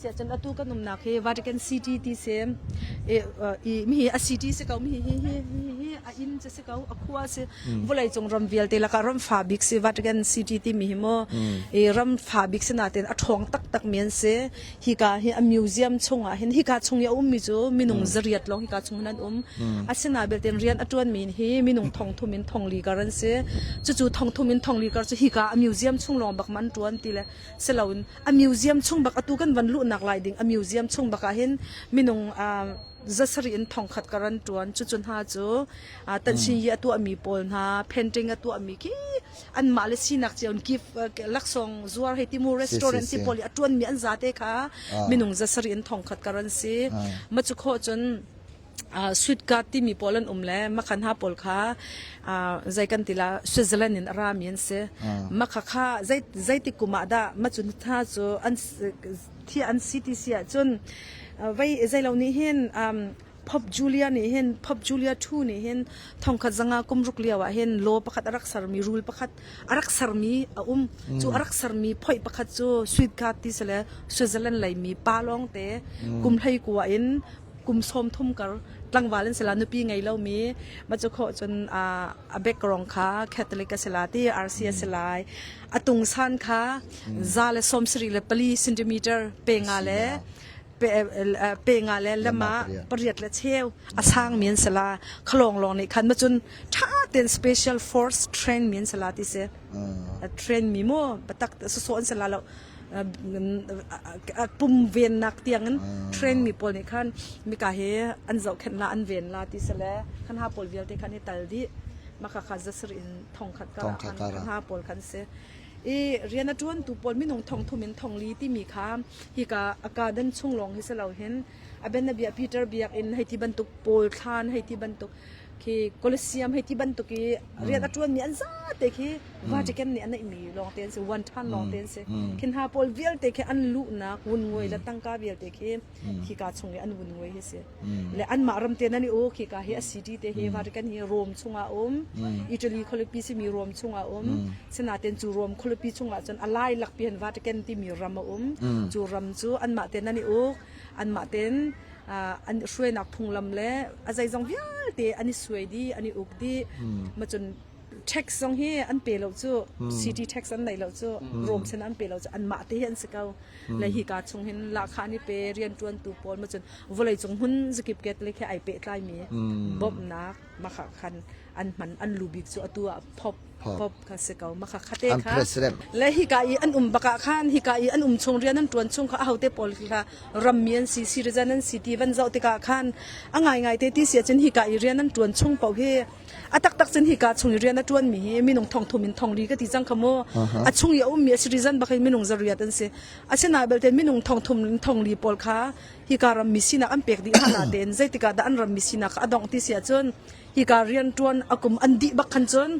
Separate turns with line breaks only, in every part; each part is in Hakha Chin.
si ahcun atu kan umnak hi Vatican City ti si. I, i mi hi a city si ko mi hi hi hi hi a inn cu si ko a khua si. Vawlei cung ram vialte lakah ram fa bik si Vatican City timi hi mu i ram fa bik si nain a ṭhawng taktak mi an si. Hika hi a museum chungah hin hika chung i a ummi cu minung zariat lawng hika chung hin an um. Asinain belte rian a ṭuanmi hi minung thongthum in thongli kar an si. Cucu thongthum in thongli kar cu hika a museum chung lawng bak ma an ṭuan ti le si loin a museum chung bak atu kan van luhnak lai ding a museum chung bak ah hin minung zasarih in thongkhat kar an ṭuan. Cucu hna cu tansin yi a tuahmi pawl hna painting a tuahmi khi anmah le sinak cio in gift laksawng zuar hei timu restaurant ti pawl i a ṭuanmi an zate kha minung zasarih in thongkhat kar an si. Ma cu khawh cun sweet card timi pawl an um le makhan ha pawl kha zei kan ti la Switzerland in a rami an si. Makha kha zei zeitik kum ah dah ma cu hna cu an thi an si ti si ahcun vei zeilo nih hin Pope Julia nih hin Pope Julia II nih hin thongkhat zanga kum ruk lio ah hin law pakhat a rak sermi rule pakhat a rak sermi a um. Cu a rak sermi phoih pakhat cu sweet card ti si le Switzerland leimi pa lawng te kum hlei kua in kum sawm thum kar tlangval an si la nupi ngei lomi ma cu khawh cun a background kha Catholic a si la ti RC a si lai a tung san kha za le sawm sarih le pali centimeter pe nga le pe nga le lama pariat le cheu a sang mi an si la khalong long nih khan ma cun tha ten special force train mi an si la ti si train mi mu batak so an si la lo pum vennak tiangin train mi pawl nih khan mika hi an zohkhenh la an ven la ti si le khan ha pawl vialte khan hi tal dih maka kha zasir in thongkhat kar khan ha pawl khan si i rian a ṭuan tu pawl minung thongthum in thongli timi kha hika a garden chung lawng hi si lo hin a ben a bia Peter biakinn hei ti bantuk pawl thlan hei ti bantuk khi Colosseum hei ti bantuk i rian a ṭuanmi an zate khi Vatican nih a neihmi lawngte an si one ton lawngte an si khin hna pawl vialte khi an luhnak vun nguai le tangka vialte khi khika chung i an vun nguai hi si le anmah ram te nan i u khika hi a city te hi Vatican hi Rome chungah um Italy khualipi simi Rome chungah um sinaten cu Rome khualipi chungah cun a lai lakpi hin Vatican timi ram a um cu ram cu anmah te nan i uk anmah ten an hruainak phunglam le a zeizong vialte an i suai dih an i uk dih ma cun tax zong hi an pe lo cu city tax an nei lo cu Rome sin an pe lo cu anmah te hi an si ko le hika chung hin lahkhah an i pe rianṭuantu pawl ma cun vawlei cung hmun zakip Catholic he ai pehtlai mi bawmhnak makha khan an hman an lu bik cu atu ah pop pop kha si ko makha khate kha le hika i an um bakah khan hika i an um chung rian an ṭuan chung kha ahote pawl kha rammi an si citizen an si ti van zoh tikah khan a ngaingai te ti si ahcun hika i rian an ṭuan chung paoh hi a taktak cun hika chung i rian a ṭuanmi hi minung thongthum in thongli ka ti cang kha mu a chung i a ummi a citizen bak in minung zariat an si asinain belte minung thongthum in thongli pawl kha hika rammi sinak an pek dih hna natein zeitikah dah an rammi sinak kha a dongh ti si ahcun hika rian ṭuan a kum an dih bak khan cun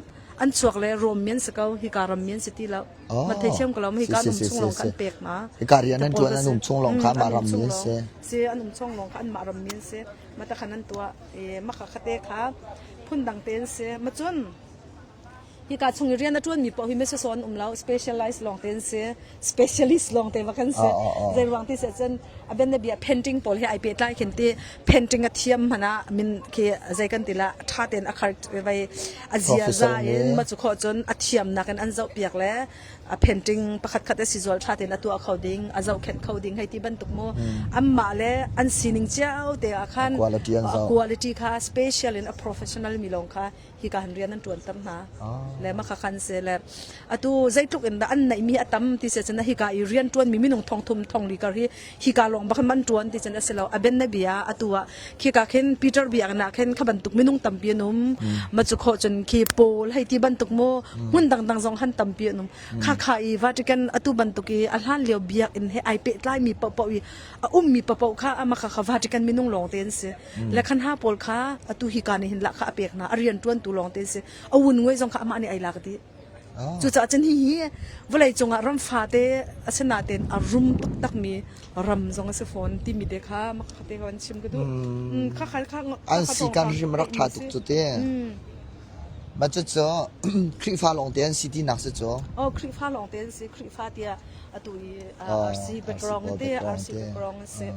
an chuak le Rom mi an si ko hika ram mi an si ti lo ma thei thiam ko lo hika an um chung lawng kha an pek ma
hika rian an ṭuan an um chung lawng kha mah ram mi an si
si an um chung lawng kha an mah ram mi an si ma ta khan an tuah i maka khate kha phundang te an si ma cun hika chung i rian a ṭuanmi paoh hi mesoso an um lo specialize lawng te an si specialist lawng te bak an si zei ruang ti si cun a ben bia painting pawl hi ai pehtlai khin ti painting a thiam hmana min khi zei kan ti la ṭha tein a khar vai a zia za in ma cu khawh cun a thiamnak in an zoh piak le a painting pakhat khat a si zual ṭha tein a tuah kho ding a zohkhenh kho ding hei ti bantuk mu anmah le an sining cio te ah khan quality kha special in a professional mi lawng kha hika han rian an ṭuan tam hna le maka khan se le atu zeitluk in dah an neihmi a tam ti se cun hika i rian ṭuanmi minung thong thum thong li kar hi hika lawng bak man ṭuan ti cun a si lo a ben na bia atu ah khika khin Peter biaknak khin kha bantuk minung tampi an um ma cu khawh cun khi Paul hei ti bantuk mu hmun dangdang zong han tampi an um kha kha i Vatican atu bantuk i a hlan lio biakinn he ai pehtlai mi paohpaoh i a ummi paohpaoh kha ama kha kha Vatican minung lawng te an si le khan ha pawl kha atu hi ka nih hin lah kha a pek hna a rian ṭuantu lawng te an si a wun nguai zong kha amah nih ai lak dih Cucaah cun hihi vawleicung ah ram fate a si nain a rum taktakmi ram zong a si fawn timi te kha makha te kha van chim ka duh. Kha kha kha
An si kan rim rak ṭha tuk cu te. Mah cucu Khrihfa lawngte an si tinak si cu.
Oh, Khrihfa lawngte an si. Khrihfa tiah atu i RC background te RC background si.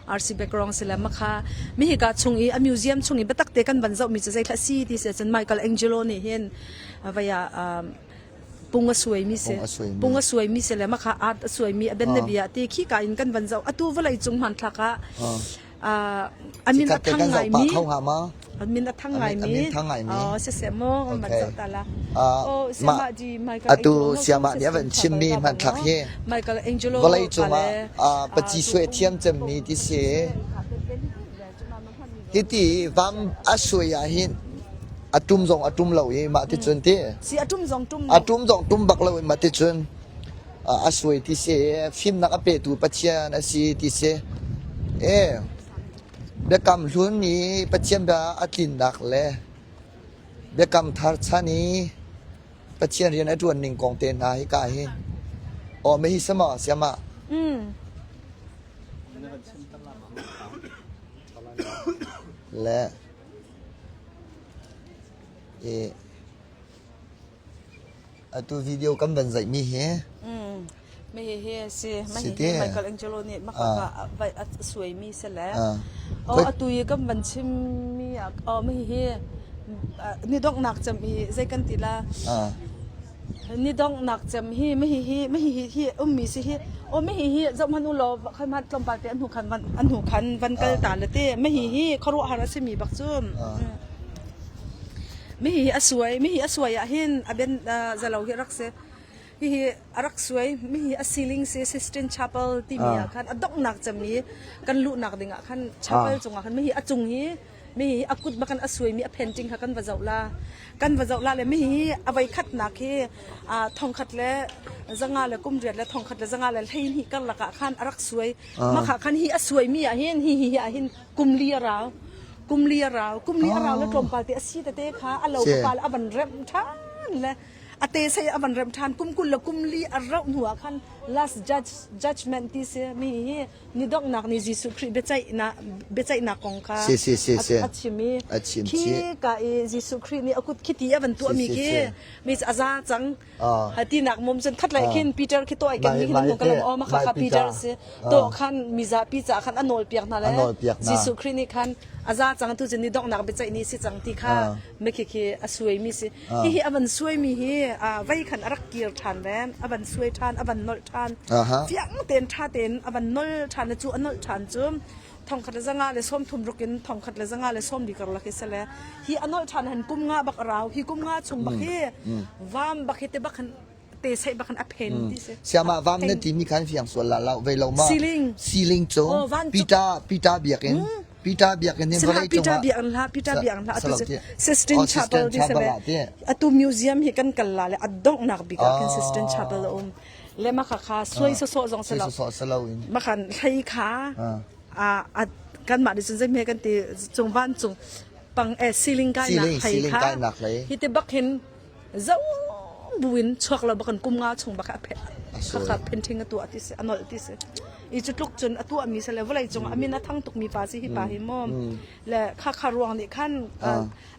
RC background si le makha mi hika chung i a museum chung i biatak te kan van zoh mi cu zei thla si ti si cun Michael Angelo nih hin vaya pung a suai mi si pung a suai mi si le makha art a suai mi a ben na bia ti khi ka in kan van zoh atu vawlei cung hmanthlak ah a min a thang ngaimi a min a thang ngaimi oh siseh maw man zoh ta la oh siamah di Michael
atu siamah nih a van chimmi hmanthlak hi
Michael Angelo
vawlei cungah paci suai thiam cemmi ti si hiti vam a suai ah hin a tum zong a tum lo i mah ti cun ti
si a tum zong tum
a tum zong tum bak lo i mah ti cun a suai ti si fimnak a petu Pathian a si ti si e biakam hlun i Pathian bia a tlinnak le biakam thar chan i Pathian rian a ṭuan ning kong te hna hi ka hin aw me hi sama siama le e Atu video kan van zaihmi hi
Mi hi hi si ma hi hi Michael Angelo nih maka vai a suaimi si le oh atu i kan van chimmi oh ma hi hi ni donghnak cem i zei kan ti la ni donghnak cem hi ma hi hi ma hi hi hi ummi si hi oh ma hi hi zoh hman u law khan man tlawmpal te an hnu khan van an hnu khan van kal ta le te ma hi hi khuaruahhar a simi bak cu Mi hi a suai, mi hi a suai ah hin a ben zalo hi rak si. Hihi a rak suai, mi hi a ceiling si Sistine Chapel timi ah khan a donghnak cem i kan luhnak ding ah khan chapel cungah khan mi hi a cung hi mi hi a kut bakan a suai mi a painting kha kan va zoh la. Kan va zoh la le mi hi a voi khatnak hi thongkhat le zanga le kumriat le thongkhat le zanga le 12 karlak ah khan a rak suai. Mah khan hi a suai mi ah hin hi hi hi ah hin kumli a rau kumli a rau kumli a rau le tlawmpal te a si tete kha a lo pa le a van remh ṭhan le a te sei a van remh ṭhan kum 20 le kumli a rauh hnu ah khan last judge judgment ti si mi hi ni donghnak ni Jesuh Khrih biaceihnak biaceihnak kong kha
si si si si
a chim i
a chim
khi ka i Jesuh Khrih nih a kut khiti a van tuah mi khi mi a za cang Tinak mum cun khat lai khin Peter khi to ai ken mi hin ka lam o ma kha kha Peter si to khan mizapi ca khan a nawl piak hna le Jesuh Khrih nih khan a za cang tu cun ni donghnak biaceih ni si cang ti kha mikhi khi a suai mi si hihi a van suai mi hi vei khan a rak kir ṭhan ve a van suai ṭhan a van nolh ṭhan fiang tein ṭha tein a van nol ṭhan le cu a nolh ṭhan cu thongkhat le zanga le sawmthum ruk in thongkhat le zanga le sawmli karlak hi sele hi a nolh ṭhan han kum nga bak a rau hi kum nga chung bak hi vam bak hi te bak han te sei bak han a phen ti si
siama vam na ti mi khan fiang sual la lo ve lo ma
ceiling
ceiling cu Peter Peter biakinn Peter biakinn hi vawlei
Peter biakinn hla Peter biakinn hla atu Sistine Chapel ti sele atu museum hi kan kal la le a donghnak bik ah khin Sistine Chapel a um le ma kha kha suai sawsawh zong si lo ma khan hlei kha a kan mah nih cun zei hme kan ti cung van cung pang e ceiling kainak hlei kha hi te bak hin zo buin chuak lo bakan kum nga chung bak a phe kha kha painting a tuah ti si a nolh ti si i cu tluk cun a tuah mi se le vawlei cung amin a thang tuk mi pa si hi pa hi mo le kha kha ruang nih khan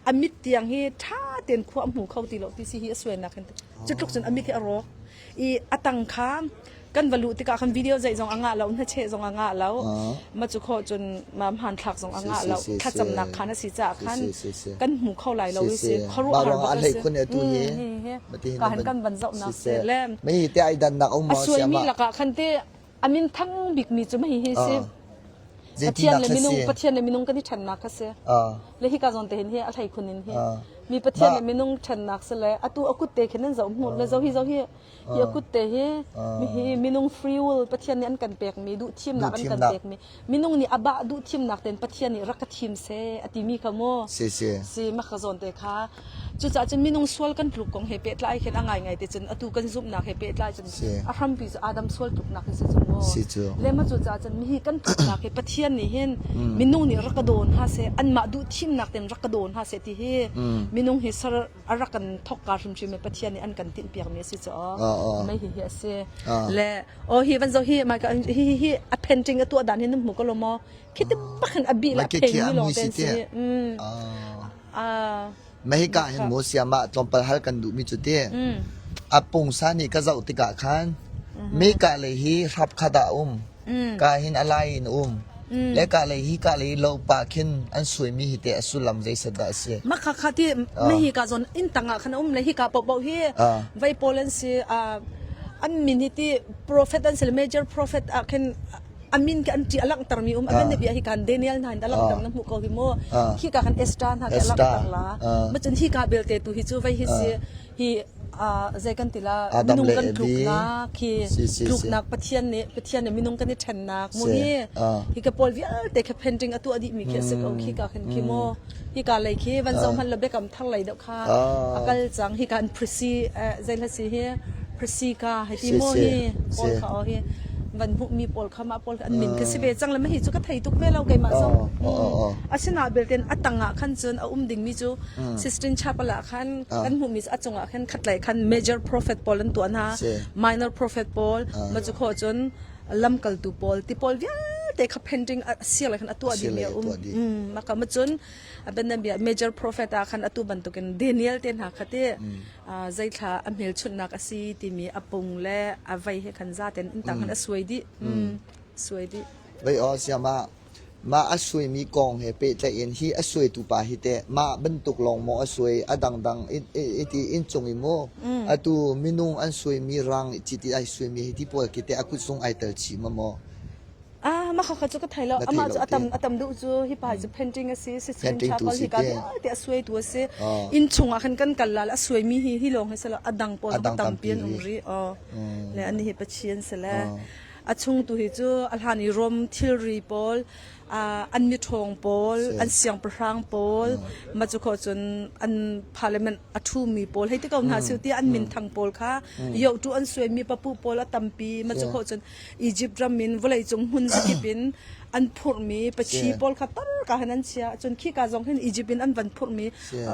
a mit tiang hi tha ten khua hmu kho ti lo ti si hi a suai nak hin cu tluk cun a mit hi a rawk i a tang kha kan va luh tikah khan video zeih zong a ngah lo hnacheh zong a ngah lo ma cu khawh cun ma hmanthlak zong a ngah lo thlacamnak khan a si caah khan kan hmu kho lai lo i si khuaruahhar bak a si ka han kan van zohnak si le
mei te ai dannak um
a suaimi lakah khan te a min thang bikmi cu mei hi si Pathian le minung Pathian le minung kan i ṭhennak kha si le hika zawn te hin hi a hlei khun in hi mi Pathian le minung ṭhennak si le atu a kut te khin an zoh hmuh le zo hi zo hi hi a kut te hi hi minung free will Pathian nih an kan pekmi duh thimnak an kan pekmi minung nih a bah duh thimnak ten Pathian nih rak ka thim seh a timi kha mu
si si
si ma kha zawn te kha Cucaah cun minung sual kan tluk kong he pehtlai khin a ngaingai te cun atu kan zumhnak he pehtlai cun a hrampi cu Adam sual tluknak hi si cu mu.
Si cu.
Le ma cucaah cun mihi kan tluknak hi Pathian nih hin minung nih rak ka dawn hna seh anmah duh thimnak ten rak ka dawn hna seh ti hi minung hi ser a rak kan thokka hrimhrim i Pathian nih an kan tinhpiakmi a si cu mei hi hi a si. Le oh hi van zo hi hi hi hi a painting a tuah dan hi nan hmu ko lo maw? Khi ti bak hin a bih le a phen mi lawng te an si. Ah.
Mahika hin maw siamah tlawmpal hal kan duhmi cu ti. A pungsan nih ka zoh tikah khan meka lei hi hrap khat ah a um. Ka hin a lai in um. Le ka lei hi ka lei lo pa khin an suaimi hi te a sullam zeiset dah a si.
Makha kha ti mehi ka zawn inn tang ah khan a um le hi ka popo hi vai pawl an si an min hi ti prophet an si le major prophet ah khin a min ke an ṭi a langhtermi um a kan bia hi kan Daniel hna in a langhter na hmuh ko hi mu hi ka kan Esther hna ke a langhter la ma cun hi ka belte tu hi cu vai hi si hi zei kan ti la minung kan tluknak khi tluknak Pathian nih Pathian nih minung kan i ṭhennak mu hi hi ka pawl vialte kha painting a tuah dih mi khi a si ko khi ka khan khi mu hi ka lei khi van zo hman lo biakam thar lei deuh kha a kal cang hi kan prisi zei hla si hi prisi ka hei ti mo hi pawl kha o hi van hmuh mi pawl kha mah pawl kha an min kha si ve cang le ma hi cu ka thei tuk ve lo keimah zong asina belten a tang ah khan cun a um ding mi cu Sistine Chapel ah khan kan hmuh mi cu a cung ah khan khatlei khan major prophet pawl an tuah hna minor prophet pawl ma cu kho cun lamkaltu pawl ti pawl vialte kha painting a sir le khan a tuah dih mi a um maka ma cun Benambia major prophet ah khan atu bantukin Daniel te hna kha ti zeithla a hmelchunhnak a si timi a pung le a vei he khan zaten in tang khan a suai dih suai dih
Vei aw siama mah a suaimi kong he pehtlaih in hi a suaitu pa hi teh mah bantuk lawng maw a suai a dangdang iti inncung i mu atu minung an suaimi rang citi ai suaimi hi ti pawl khi teh a kutzung ai tel chih ma maw
Ah, mah kha cu ka thei lo.
Na thei
Amah
lo
cu a
ti.
tam a tam deuh cu hi pa cu painting a si, Sistine
Painting tu
Chapel
si
hi ka
ti.
vialte a suaitu a si.
Oh.
Inn chungah khan kan kal la a suaimi hi hi lawng hi si lo a dang pawl
A dang
tampi
tampi
an um
rih.
rih. Oh.
Mm.
Le ani hi Pathian si le.
Oh.
A chung tu hi cu a hlan i Rom thilri pawl, ah, an miṭhawng pawl,
Si.
an siangpahrang pawl, ma cu kho cun an parliament a ṭhumi pawl hei ti ko hna si ti an minthang pawl kha yohtu an suaimi papu pawl a tampi ma cu
Si.
kho cun Egypt ram in vawleicung hmun zakip in an phurhmi pachi pawl kha tar ka han an chia cun khi ka zong hin Egypt in an van phurhmi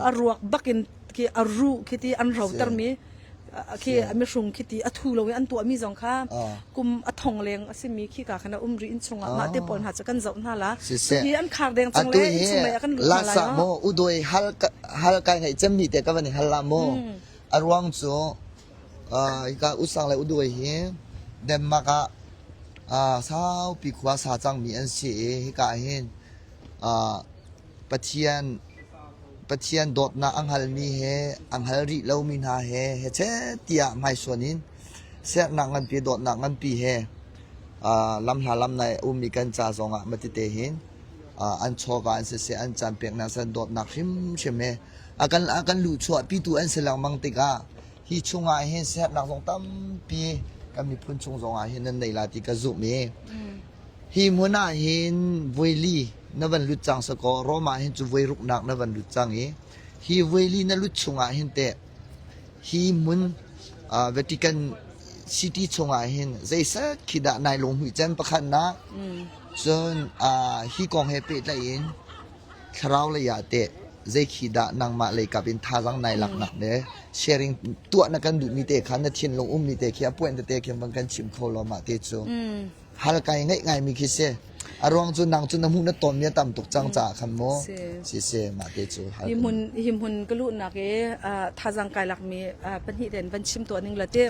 a ruak bak in khi a ruh khi ti an rotermi khi mihrung khi ti a thu lo in an tuahmi zong kha kum a thong leng a simi khi ka khan a um ri in chungah mah te pawl hna cu kan zoh hna la hi an khar deng cang le in chung lei ah kan lut hna lai
mo udoi hal hal kai ngai cemmi te ka van hal la mo a ruang cu Hika Usang le Uduai hi Denmark ah saupi khua sa cangmi an si i hika hin Pathian Pathian dawtnak a hngalmi he a hngal rih lomi hna he hechet tiah hmaisuan in sernak nganpi dawtnak nganpi he lamhla lamnai a ummi kan ca zongah matite hin an chawva an siseh an caan peknak san dawtnak hrimhrim he a kan a kan luhchuahpitu an si lengmang tikah hi chungah hin siaherhnak zong tampi kan miphun chung zongah hin nan nei la ti ka zumh i hi hmun ah hin voili na van lut cang sakaw Rome ah hin cu voi ruknak na van lut cang i hi voili na lut chungah hin teh hi hmun Vatican City chungah hin zeisat khi dah nai lunghmuih cem pakhatnak cun hi kong he pehtlaih in Thlarau lei ah teh zei khi dah nangmah lei kap in thazaang nai laknak le sharing tuah na kan duhmi te kha na thinlung ummi te khi a point tete khi van kan chim kho lo mah te cu hal kai ngaih ngaimi khi si a ruang cu nang cu na hmuh na tonmi a tam tuk cang caah khan mu si si mah te cu
hi hmun hi hmun ka luhnak i thazaang kai lakmi pahnih ten van chim tuah ning la te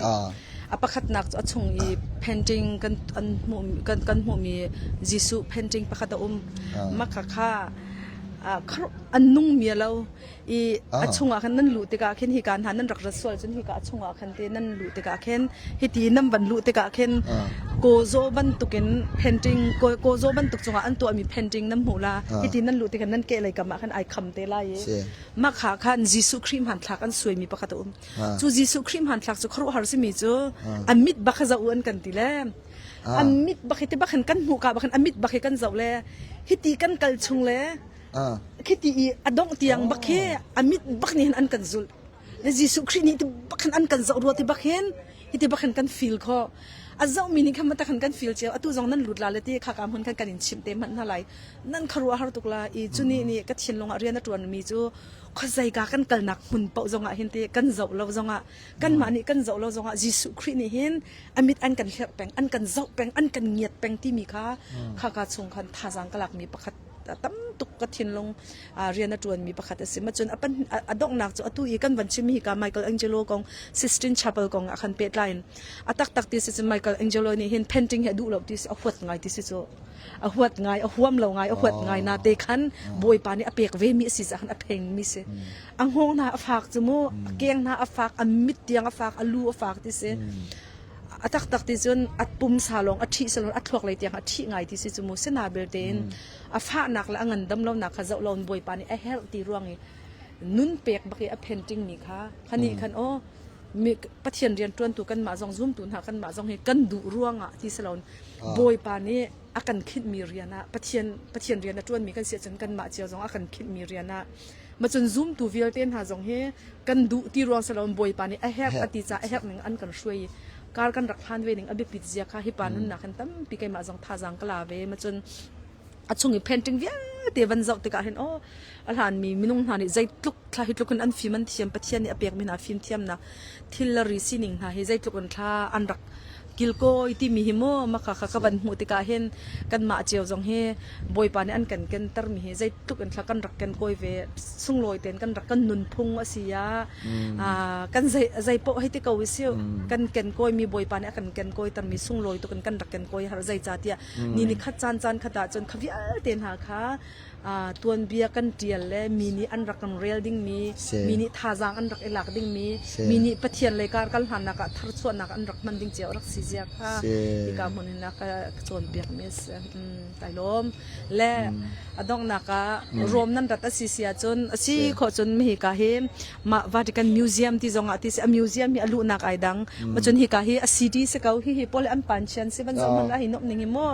A pakhatnak cu a chung i painting kan an hmuh kan kan hmuhmi Jesuh painting pakhat a um. Mah kha kha an nungmi a lo i a chungah khan nan luh tikah khin hika hna nan rak rat sual cun hika a chungah khan te nan luh tikah khin hiti nan van luh tikah khin kawzaw bantukin painting kawzaw bantuk cungah an tuahmi painting nan hmuh la hiti nan luh tikah nan kehlei kam ah khan ai kham te lai i mah kha khan Jesuh Khrih hmanthlak an suaimi pakhat a um. Cu Jesuh Khrih hmanthlak cu khuaruahhar simi cu a mit bak kha zoh u an kan ti le a mit bak hi ti bak hin kan hmuh ka bak hin a mit bak hi kan zoh le hiti kan kal chung le khiti i a dongh tiang bak hi a mit bak nih hin an kan zulh le Jesuh Khrih nih ti bak hin an kan zoh rua ti bak hin hiti bak hin kan feel khawh. A zohmi nih khan matak khan kan feel cio. Atu zong nan lut la le ti kha ka hmun khan kan in chimh te hmanh hna lai. Nan khuaruah har tuk la i cu nih nih ka thinlung ah rian a ṭuanmi cu khuazeika kan kalnak hmun paoh zongah hin ti kan zoh lo zongah kanmah nih kan zoh lo zongah Jesuh Khrih nih hin a mit an kan hlirh peng, an kan zoh peng, an kan ngiat peng timi kha khaka chung khan thazaang ka lakmi pakhat tam tuk ka thinlung rian a ṭuanmi pakhat a si. Ma cun a donghnak cu atu i kan van chimmi hi ka Michael Angelo kong Sistine Chapel kong ah khan pehtlai in a taktak ti si cun Michael Angelo nih hin painting hi a duh lo ti si a huat ngai ti si cu a huat ngai a huam lo ngai a huat ngai na te khan Bawipa nih a pek ve mi a si caah khan a pheng mi si. A hngawng hna a fak cu mu a keng hna a fak a mit tiang a fak a lu a fak ti si. A taktak ti cun a pumsa lawng a ṭhih si lo a thluak lei tiang a ṭhih ngai ti si cu mu sina belte in a fahnak le a ngandam lonak kha zoh loin Bawipa nih a herh ti ruang i nun pek bak i a painting mi kha khani khan aw mi Pathian rian ṭuantu kanmah zong zumtu hna kanmah zong hi kan duh ruangah ti si loin Bawipa nih a kan khinhmi rian ah Pathian Pathian rian a ṭuanmi kan si ahcun kanmah cio zong a kan khinhmi rian ah macun zumtu vialte hna zong hi kan duh ti ruang si loin Bawipa nih a herh a ti caah a herh ning an kan hruai i kar kan rak hlan ve ning a biapit zia kha hi pa nunnak hin tampi keimah zong thazaang ka la ve macun a chung i painting vialte van zoh tikah hin aw a hlanmi minung hna nih zeitluk thla hi tluk in an fim an thiam Pathian nih a pekmi hna fimthiamnak thil le ri sining hna hi zeitluk in thla an rak kilkawi timi hi mu maka kha ka van hmuh tikah hin kanmah cio zong hi Bawipa nih an kan kentermi hi zeitluk in thla kan rak ken kawi ve sunglawi tein kan rak kan nunphung a si ah kan zei zei poh hei ti ko i si kan ken kawi mi Bawipa nih a kan ken kawi termi sunglawi tuk in kan rak ken kawi har zei ca tiah ni ni khat caan caan khat ah cun kha vialte hna kha tuanbia kan ṭial le mi nih an rak kan rel dingmi, mi nih thazaang an rak i lak dingmi, mi nih Pathian lei kar kal hlannak ah tharchuahnak an rak hman ding cio rak si zia kha hika hmun in a ka cawnpiakmi a si. Tai lawm. Le a donghnak ah Rome nan rat a si si ahcun a si khawh cun hika hi mah Vatican Museum ti zong ah ti si a museum hi a luhnak ai dang. Ma cun hika hi a city si ko hi hi pawl an pan chian si van zoh hmanh ah hi nuam ning hi mu.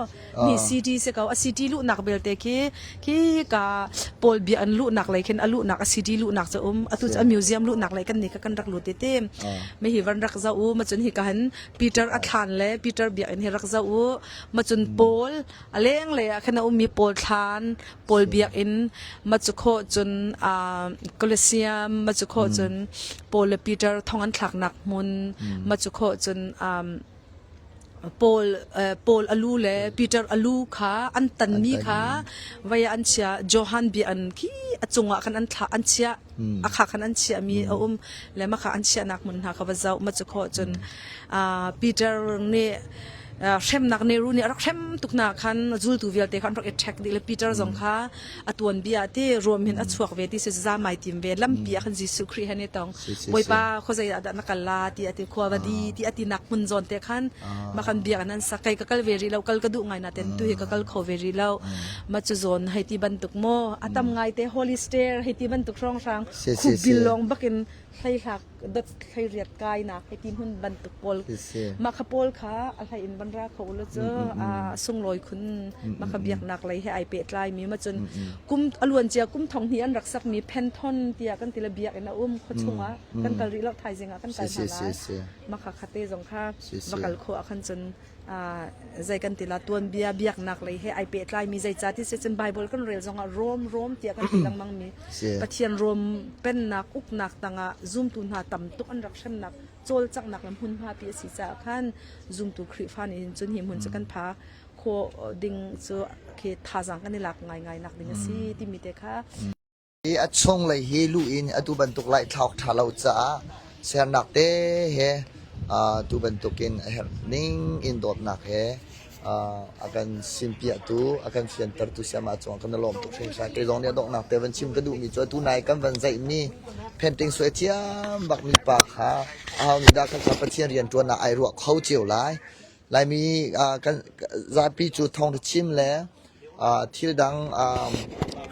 Mi city si ko a city luhnak belte khi khi ka pawl bia an luhnak lei khin a luhnak a city luhnak cu um atu cu a museum luhnak lei kan ni kha kan rak lut te me hi van rak zoh u ma cun hi ka han Peter a thlan le Peter biakinn hi rak zoh u ma cun Paul a leng lei ah khan a ummi Paul thlan Paul biakinn ma cu khawh cun Colosseum ma cu khawh cun Paul le Peter thong an thlaknak hmun ma cu khawh cun Paul Paul a lu le Peter a lu kha an tanmi kha vei ah an chiah. Johan bia an khi a cungah khan an thlah an chiah. A kha khan an chiahmi a um le mah kha an chiahnak hmun hna kha va zoh. Mah cu khawh cun Peter nih hremnak Nehru nih a rak hrem tuk hna khan zultu vialte kha an rak i ṭhek dih le Peter zong kha a tuanbia ti ruam hin a chuak ve ti si zamai tim ve lampi ah khan Jesuh Khrih he ni tong Bawipa khuazei ah dah na kal la ti ati khua va di ti ati nak hmun zawn te khan ma kan biak nan sak kai ka kal ve rih lo kal ka duh ngai na ten tu hi ka kal kho ve rih lo ma chu zawn hei ti bantuk mo atam ngai te holy stair hei ti bantuk hrong hrang khu bil long bakin hlei hlak dot hlei riat kai nak hei ti hmun bantuk pawl mah kha pawl kha a hlei in van ra kho lo cu a sunglawi khun mah kha biaknak lei he ai pehtlai mi ma cun kum a luan cia kum thong hnih an rak sak mi phenthon tiah kan ti le biakinn a um khua chungah kan kal rih lo thaizing ah kan kal hna lai mah kha khate zong kha va kal khawh ah khan cun zei kan ti la tuanbia biaknak lei he ai pehtlai mi zeica ti si cun Bible kan rel zongah Rom Rom tiah kan ti lengmang mi Pathian Rom pennak uknak tangah zumtu hna tam tuk an rak hremnak cawlcanghnak le hmunhma pi a si caah khan zumtu Khrihfa nih hin cun hi hmun cu kan pha khawh ding cu khi thazaang kan i lak ngaingai nak ding a si timi te kha
Hi a chunglei hi luh in atu bantuk laithlak ṭha lo caah sernak te he tu bantukin a herh ning in dawtnak he a kan simpiahtu, a kan fiantertu siamah cungah kan i lawm tuk hringhran. Kei zong nih a donghnak te van chim ka duhmi cu atu nai kan van zaihmi painting suai thiam bakmi pa kha aho nih dah kha Pathian rianṭuan ah ai ruah kho cio lai. Laimi kan zapi cu thawngṭha chim le thil dang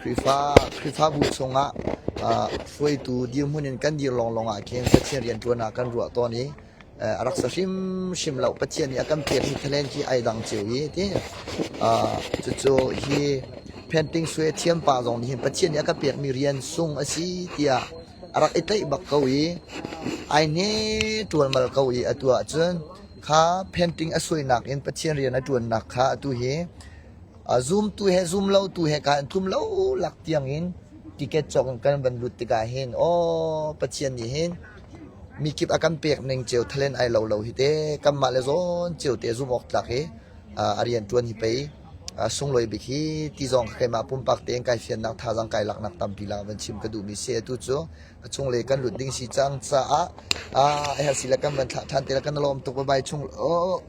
Khrihfa Khrihfabu chungah hruaitu dirhmun in kan dir lawnglawng ah khin Pathian rianṭuan ah kan ruah tawn i a rak si hrimhrim lo. Pathian nih a kan pekmi talent hi ai dang cio i ti. Cucu hi painting suai thiam pa zong nih hin Pathian nih a ka pekmi rian sung a si tiah a rak i tlaih bak ko i ai hne ṭualmal ko i atu ahcun. Kha painting a suainak in Pathian rian a ṭuannak kha atu hi zumtu he zumlotu he ka in tlum lo lak tiang in ticket cawk in kan van lut tikah hin aw Pathian nih hin mikip a kan pek ning cio talent ai lo lo hi te kanmah le zawn cio te zum awk tlak hi a rian ṭuan hi pei sunglawi bik hi ti zong kha keimah pumpak tein kai fiannak thazaang kai laknak tampi lang van chim ka duhmi si atu cu a chunglei kan lut ding si cang caah a herh si le kan van thlah ṭhan te la kan lawm tuk bye bye chung oh.